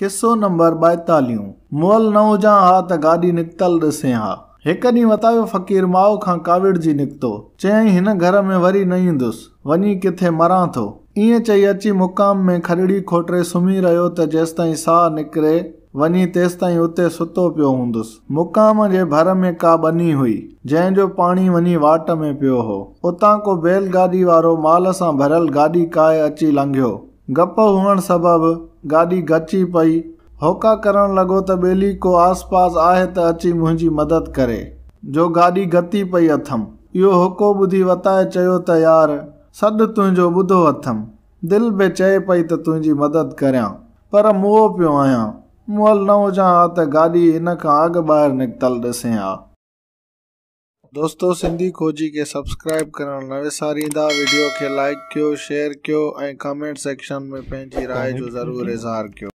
قصو نمبر ٻائيتاليهون، مئل نه هجان ها ته گاڏي نڪتل ڏسين ها. هڪ ڏينهن وتايو فقير ماء کان ڪاوڙجي نڪتو. چيائين هن گهر ۾ وري نه ايندس، وڃي ڪٿي مران ٿو. ائين چئي اچي مقام ۾ کڏڙي کوٽري سمهي رهيو ته جيستائين ساهه نڪري وڃي تيستائين اتي ستو پيو هوندس. مقام جي ڀر ۾ ڪا ٻني هئي، جنهن جو پاڻي وڃي واٽ ۾ پيو هو. اتان ڪو بيل گاڏي وارو مال سان ڀريل گاڏي ڪاهي اچي لنگهيو. گپ هئڻ سبب گاڏي گچي پئي. هوڪا ڪرڻ لڳو ته ٻيلي ڪو آس پاس آهي ته اچي منهنجي مدد ڪري، جو گاڏي گتي پئي اٿم. اهو هوڪو ٻڌي وتائي چيو ته يار، سڏ تنهنجو ٻڌو اٿم. دل به چئي پئي ته تنهنجي مدد ڪريان، پر موئو پيو آهيان. مئل نه هجان ها ته گاڏي هن کان اڳ ٻاهر نڪتل ڏسين ها. دوستو سنڌي کوجي کي سبسڪرائب ڪرڻ نه وساريندا وڊيو کي لائيڪ ڪيو شيئر ڪيو ۽ ڪمينٽ سيڪشن ۾ پنهنجي راء جو ضرور اظهار ڪيو.